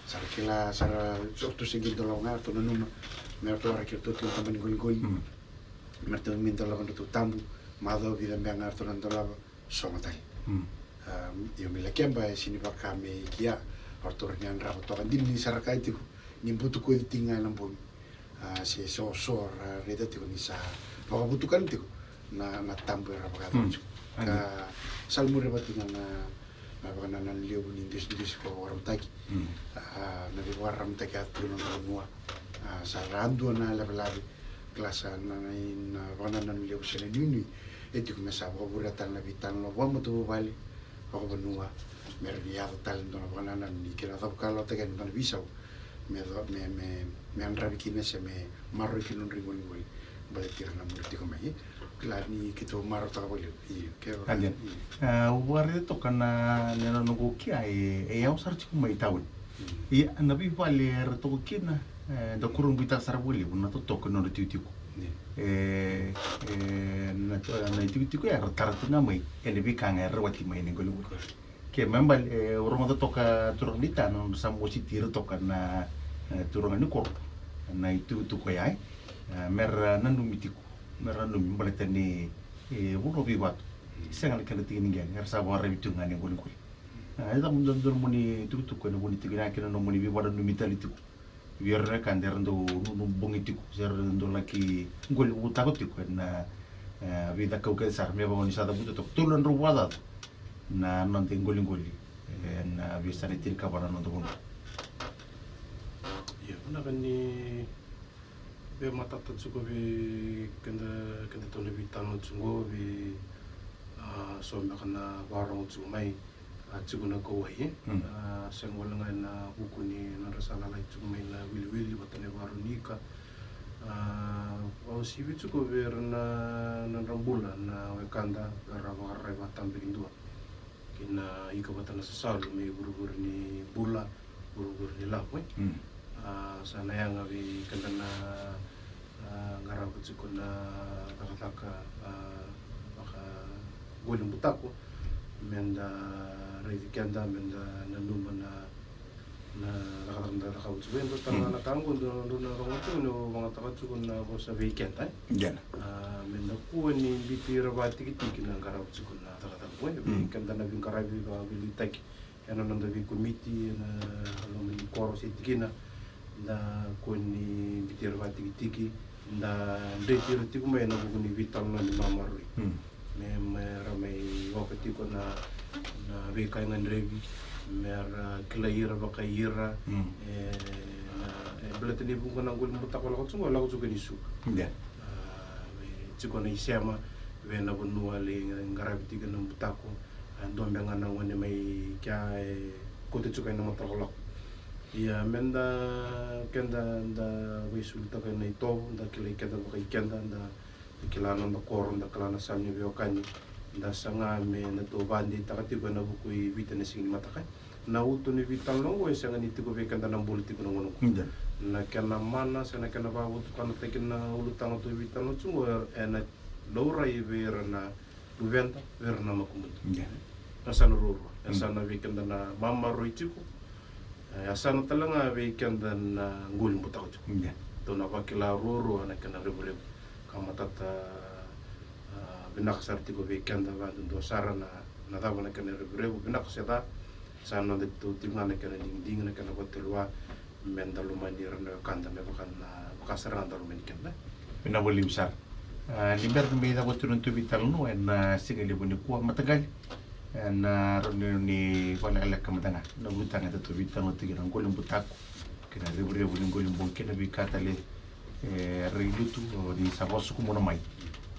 Sa ra kila, sa ra, ratou se qai dolava ga, ratou nanuma Me ratou waraki iratou tiko na taba ni qoliqoli. Mm. Me ratou mai dolava na nodratou tabu. Macawa vica beka ga ratou na dolava, sogo tale. Mm. A, io, me Lakeba e sega ni vaka me kia, o ratou rawa ni yadrava toka. Dina ni sa ra kaya tiko ni butukoci tiko ga ena bogi. A, se so, so ra raica tiko ni sa vakavotukana tiko na, na tabu era vakayacora tiko. Mm. Ka sa lumuria vata tiko na, na vakanananu levu ni dusidusi ko vakararamataki. Mm. A, na veivakararamataki a tu na vanua. A, sa ra dua na lavelave, kila sa na, na, na vakanananu levu se na nuinui e tiko me sa vakavurea tale na veitalanoa vakamatavuvale, vakavanua, me rawa ni yaco tale e dua na vakanananu ni kena cava ka lawataki yani e dua na veisau me, me, me, me yadravi kina se me maroroi kina na nodra iqoliqoli baleti ira na muri tiko mai. Kila ni keitou marautaka vakalevu. Io, kevaka. Io. A, au vakaraica toka na, na, na noqu kia e, e yawa sara tiko mai tauni. Mm. Ia, na veivale era toka kina, e, da kurabuitaka sara vakalevu na totoka ni nodra tikotiko. Io. E, e, na, na itikotiko ya era tara tiko ga mai ena veika ga era rawati mai ena iqoliqoli. Ke me bale, e, au rogoca toka turaga ni ta, na nodra sa mositi ira toka na, e, turaga ni koro na itukutuku ya, e, me ra nanumi tiko, me ra nanumi baleta ni, e, vanua veivatu. Sega na kena tiki ni qele, era sa vakararavi tiko ga ni qoliqoli. A, e cava dua na nomuni itukutuku ena vuku ni tiko vinaka kina na nomuni veivakananumi tale tiko vei ira na wekada era dau nunu bogi tiko se era dau laki qoli vutako tiko ena, e, veicakau kece sara, me vaka ni sa cavuta toka tolu na drau vakacaca na noda iqoliqoli ena veiyasana e tinikava na noda vanua. Ia, vinaka ni veimatata tiko vei keda, keda tou na veitalanoa tiko qo, vei, a, so beka na vakarorogo tiko mai. A, tiko na kauwai, e? Mm. A, sega wale ga ena vuku ni nodra sa lalai tiko mai na wiliwili vata na ivakarau ni ika. A, vakauasivi tiko vei ira na nodra bula na wekada, era vakararavi vakatabakidua kina ika vata na sasalu mai vurevure ni bula, vurevure ni lavo, e? Mm. A, sa na yaga vei keda na, a, qarava tiko na cakacaka, a, vakaqoli butako, meda raici keda, meda nanuma na, na cakacaka da cakava tiko. E dua tale ga na ka qo, dua, dua na rogo tiko ni au vagataka tiko na vosa vei keda, e? Ia. A, meda kua ni biuti ira vakatikitiki na qarava tiko na cakacaka qo, e? Vei keda na veiqaravi vakaveiliutaki ena noda veikomiti, ena loma ni koro se tikina, da kua ni biuti ira vakatikitiki, da dreti ira tiko mai ena vuku ni veitalanoa ni mamaroroi. Mm. Me, me ra mai oka tiko na, na veika e gadrevi, me ra kilai ira vakai ira, mm, e, na, e, baleta ni vuqa na qoli butako lako tiko, lako tiko ni suka. Ia. A, me tiko na isema, vei na vanua lai qaravi tiko na butako, a, dua beka ga na gone mai kea e kauta tiko ena matalakolako. Ia, meda, keda da veisulutaka ena itovo, da kilai keda vakai keda, da kila na noda koro, da kila na sala ni veiwekani, da saga me da tou vakadeitaka tiko ena vuku i Viti ena siga ni mataka. Na uto ni veitalanoa oqo e sega ni tiko vei keda na bula tiko na gauna oqo. Ida. Na kena mana se na kena vakavotukanataki na ulutaga tou veitalanoa tiko oqo, e, ena laurai vei ira na luveda, vei ira na makubuda. Ida. E sa na ruarua, e sa na vei keda na mamaroroi tiko, e, e sa na tale ga vei keda na qoli butako tiko. Ida. Tou na vakila ruarua na kena revurevu. Ka matata, a, vinaka sara tiko vei keda vakadudua sara na, na cava na kena revurevu, vinaka se ca, sa noda tou tiko ga na kena digidigi, na kena vakatulewa, meda lomani ira na wekada me vaka na, vaka sara ga da lomani keda. Vinaka vakalevu sara. A, ni bera ni mai cava tu na noda veitalanoa ena, a, siga levu nikua, mataqali, ena, a, rawa ni, ni vakalekaleka mada ga na ulutaga eda tou veitalanoa tiko, na qoli butako kei na revurevu ni qoli bogi kei na veika tale, e, rai lutu, o, ni sa vakasokumuna mai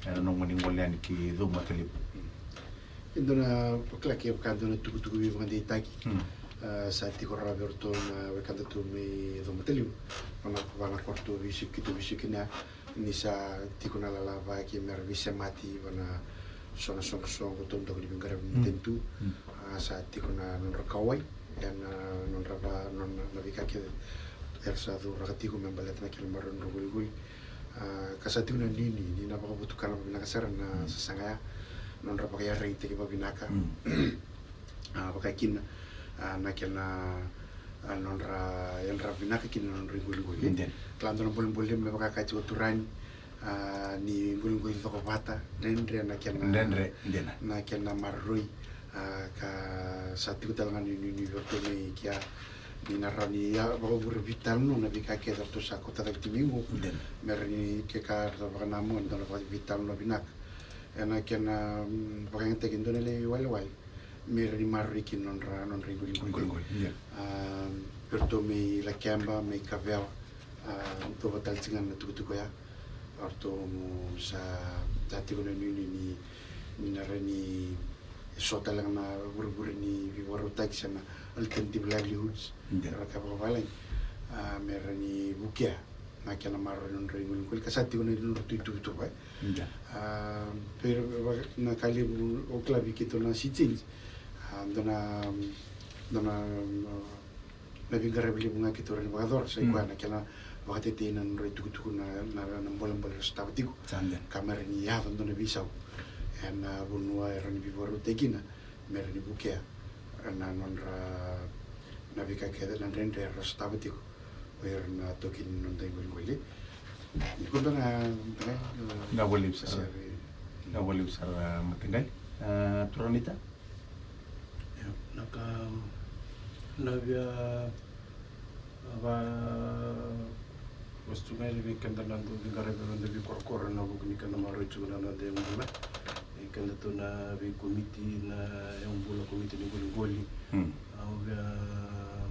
ena nomuni gole yani ki Caumatalevu. E dua na, vakila kevaka e dua na tukutuku veivakadeitaki, mm, a, sa tiko rawa vei iratou na wekada tu mai Caumatalevu, vaka na, vaka na koro tou veisiko, keitou veisiko kina, ni sa tiko na lalavaki me ra veisemati vua na so na soqosoqo, tou dau ni veiqaravi ni, mm, matanitu. Mm. A, sa tiko na nodra kauwai ena, a, nodra va, nona, na veika kece era sa curaka tiko me baleta na kena maroroi nodra qoliqoli. A, ka sa tiko na nuinui ni na vakavotukana vinaka sara na, mm, sasaga ya, nodra vakaiyareitaki vavinaka. Mm. A, vaka kina, a, na kena, A, nodra yadra vinaka kina na nodra iqoliqoli. Dina. Kila dua na bolebole me vaka ka tiko Turani, a, ni qoliqoli cokovata, dredre na kena, dredre, dina, na kena maroroi. A, ka sa tiko tale ga ni, ni, ni vei ratou mai kea, ni na rawa ni ya, vakavure veitalanoa na veika kece ratou sa kauta cake tiko mai qo. Dina. Me rawa ni ke ka ratou vakanamoni, dua na vakaveitalanoa vinaka. Ena kena, mm, vakayagataki dua na lai walewale me rawa ni maroroi kina nodra, nodra iqoliqoli. Iqoliqoli, ia. A, vei ratou mai Lakeba, mai Kavewa, a, ratou vata tale tiko ga na tukutuku oya. O ratou sa, sa tiko na nuinui ni, ni na rawa ni so tale ga na vurevure ni veivakarautaki se na alternative livelihoods. Ia. Ra ka vakavalagi. A, me rawa ni vukea na kena maroroi na nodra iqoliqoli ka sa tiko na nodratou ituvatuva, e. Ia. A, vei ira, va-, na ka levu au kila vei keitou na Sea Change. A, dua na, dua na, na veiqaravi levu ga keitou rawa ni vakayacora, sa i koya na kena vakatetei na nodra itukutuku na, na, na bolebole era sotava tiko. Sa dina. Ka me rawa ni yaco dua na veisau ena vanua e rawa ni veivakarautaki kina, me rawa ni vukea na nodra, na veika kece, na dredre era sotava tiko o ira na taukei ni noda iqoliqoli. Ni kua beka na, na, na voli sara. Sara. Na voli sara, a, mataqali. A, turaga Nita? Ia, na ka, na via, a, va, vasu tu ga yani vei keda na dau veiqaravi ena noda veikorokoro ena vuku ni keda maroroi tiko na noda iyaubula. Vei keda tu na veikomiti na iyaubula, komiti ni qoliqoli. Hmm. Au via, a,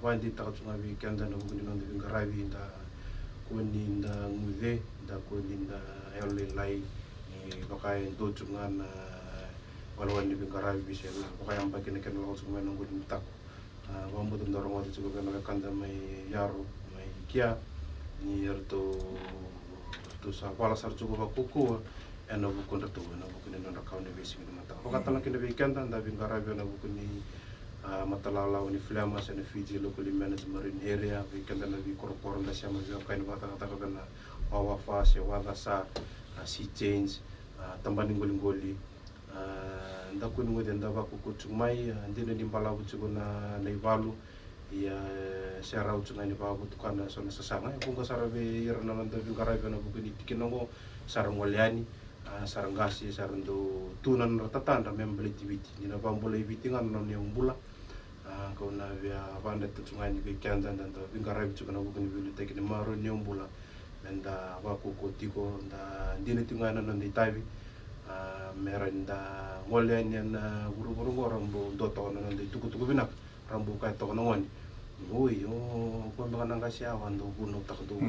vakadeitaka tu ga vei keda ena vuku ni noda veiqaravi, da kua ni da guce, da kua ni da yalolailai, ni vaka e dua tu ga na walewale ni veiqaravi se na vakayabaki na kena lako tiko mai na qoli ni butako. A, vakabauta da rogoca tiko vei na wekada mai Yaro, mai Kia, ni eratou, eratou sa vala sara tiko vakaukauwa ena vukudratou, ena vuku ni nodra kawa ni veisiga ni mataka. Vakatale kina vei keda da veiqaravi ena vuku ni, a, matalalawa ni FLMMA se na Fiji Locally Managed Marine Area, vei keda na veikorokoro da sema vei, o koya ni vakatakataka vei na WWF se WWSA, a, Sea Change, a, tabana ni qoliqoli, a, da kua ni guce, da vakaukauwa tiko mai, a, dina ni balavu tiko na, na ivalu, ia, e, serau tiko ga ni vakavotukana eso na sasaga. E vuqa sara vei ira na noda veiqaravi ena vuku ni tikina oqo, sa ra gole yani, a, sa ra qase, sa ra dau tu na nodra tatadra me baleti Viti. Ni na vakabulai Viti ga na nona iyaubula. A, kau na via vakadreta tiko ga yani vei keda da, da veiqaravi tiko ena vuku ni veiliutaki ni maroroi ni iyaubula, me da vakaukauwa tiko, da dina tiko ga ena noda itavi. A, me rawa ni da gole yani ena vuravura oqo, ra bau dua toka na noda itukutuku vinaka, ra bau kaya toka na gone, oi, o koya beka na qase ya, au a dau vunautaka, dau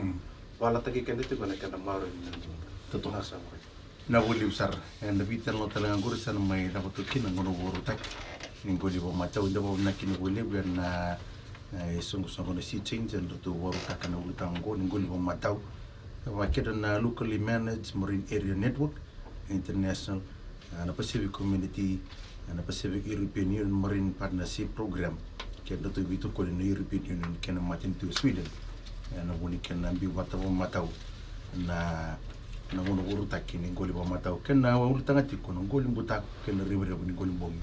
valataki keda tiko ena keda maroroi ni iyaubula. Totoka. Na sa vaka Na voli sara. Eda veitalanoa tale ga qori sa na mai cava tu kina na gauna vakarautaki ni qoli vakamatau. Eda vakavinavinaka kina vakalevu ena, e, soqosoqo na Sea Change, edratou vakarautaka na ulutaga oqo ni qoli vakamatau. Vaka kina na Locally Managed Marine Area Network International, a, na Pacific Community, a, na Pacific European Union Marine Partnership Program, kei na nodratou veitokoni na European Union kei na matanitu o Sweden. E, na vuku ni kena biu vata vakamatau na, na gauna vakarautaki ni qoli vakamatau kei na ulutaga tiko na qoli butako kei na revurevu ni qoli bogi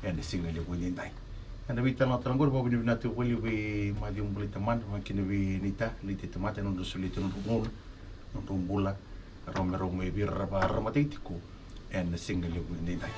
ena siga levu edaidai. Ena veitalanoa tale qori, vakavinavinaka tiko vakalevu vei Maciu Bulaitamana, vaka kina vei Nita Laitiatamata, ena nodra solia tiko na nodratou gauna, nodratou bula, rau me rau mai veivakararamataki tiko ena siga levu edaidai.